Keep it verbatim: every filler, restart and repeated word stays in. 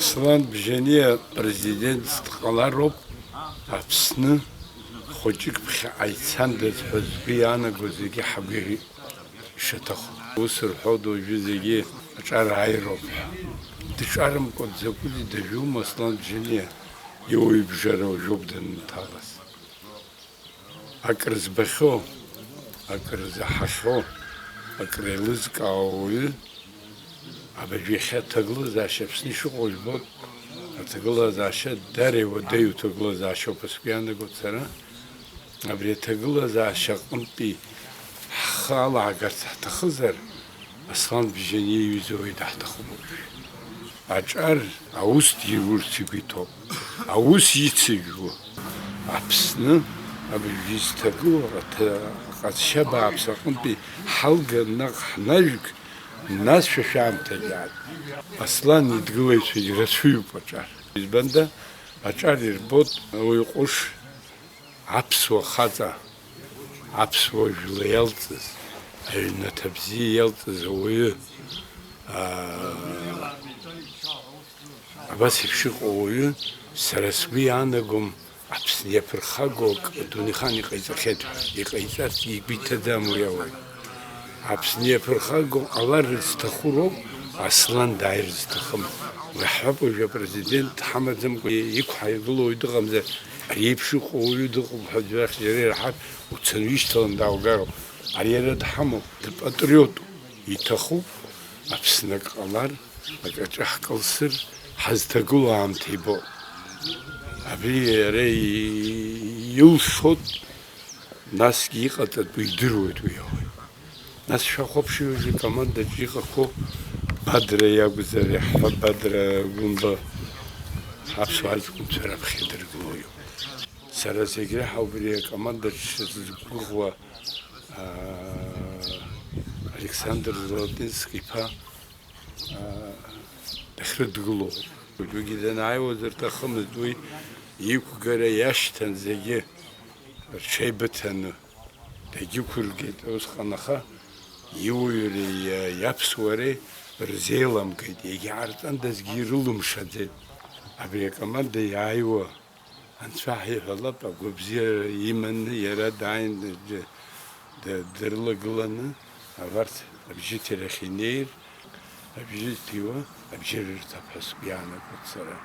Аслан Бжьаниа президентс дҟалароуп Аԥсны хәыҷык ԥхьаҟа ицандаз ҳәа згәы иаанаго зегьы ҳгәы ишаҭаху. Ус рҳәоит уажәы зегьы аҿар ааироуп ҳәа. Дҿарымкәа дзакәызеи дажәума Аслан Бжьаниа? Иуаҩыбжара уажәоуп данынҭалаз. Акры збахьоу, акры заҳахьоу, акры еилызкаауа уаҩы, абыржәы иахьа аҭагылазаашьа Аԥсны ишыҟоу жәбоит, аҭагылазаашьа даара иуадаҩу ҭагылазаашьоуп ҳәа сгәы иаанагоит сара. Абри аҭагылазаашьа аҟынтәи ҳхы алаагарц ҳҭахызар, Аслан Бжьаниа иҩыза уаҩ даҳҭахуп уажәы. Аҿар аус дирурц игәы иҭоуп. Аус ицыжәго Аԥсны абыржәы изҭагылоу аҭа-, аҟазшьа бааԥс аҟынтәи ҳалган наҟ ҳнажәг, нас шәа шәаамҭагьы аат. Аслан идгылаҩцәагьы рацәаҩуп аҿар. Избанда, аҿар ирбоит ауаҩы ҟәыш, аԥсуа хаҵа, аԥсуа жәла иалҵыз, аҩнаҭа бзиа иалҵыз ауаҩы, аа, абас еиԥш иҟоу ауаҩы, сара сгәы иаанагом, Аԥсны иаԥырхагоу акы адунеихаан иҟаиҵахьеит ҳәа, иҟаиҵарц игәы иҭаӡам уи ауаҩы. Аԥсны иаԥырхагоу ҟалар зҭаху роуп, Аслан дааир зҭахым. Уи ҳҳәап, уажәы апрезидент дҳамаӡамкәа иқәҳа игылоу уаҩ дыҟамзар, ари еиԥш иҟоу уаҩы дыҟоуп ҳәа џьарахь џьара ирҳар, уцаны уишьҭаланы дааугароуп. Ари иара дҳамоуп, дпатриотуп, иҭахуп, Аԥсны акы ҟалар, акаҿы ҳкылсыр, ҳазҭагылоу аамҭа ибо. Абри иара и-, илшоит, насгьы иҟаҵатәу идыруеит уи ауаҩ. Нас шәахәаԥши уажәы икомандаҿы иҟақәоу Бадра иакәзар, иаҳҳәап, Бадра Гәымба аԥсуа аҷкәынцәа раԥхьа дыргылоуп. Сара зегь реиҳа убри акомандаҿ сызгәыӷуа, аа, Александр Золотинск иԥа, аа, дахьрыдгылоу. Уажәыгьы данааиуаз рҭахымызт, уи иқәгара иашьҭан зегьы рҽеибыҭаны. Дагьықәыргеит усҟан, аха иуаҩреи иа-, иаԥсуареи рзеиламгеит, иагьаартындазгьы ирылымшаӡеит. Абри акоманда иааиуа анцәа ҳиҳәалап, агәабзиара иманы иара дааин д-, д-, дырлагыланы абарҭ абжьыҭирахь инеир, абжьы ҭиуа абжьы рырҭап ҳәа сгәы иаанагоит сара.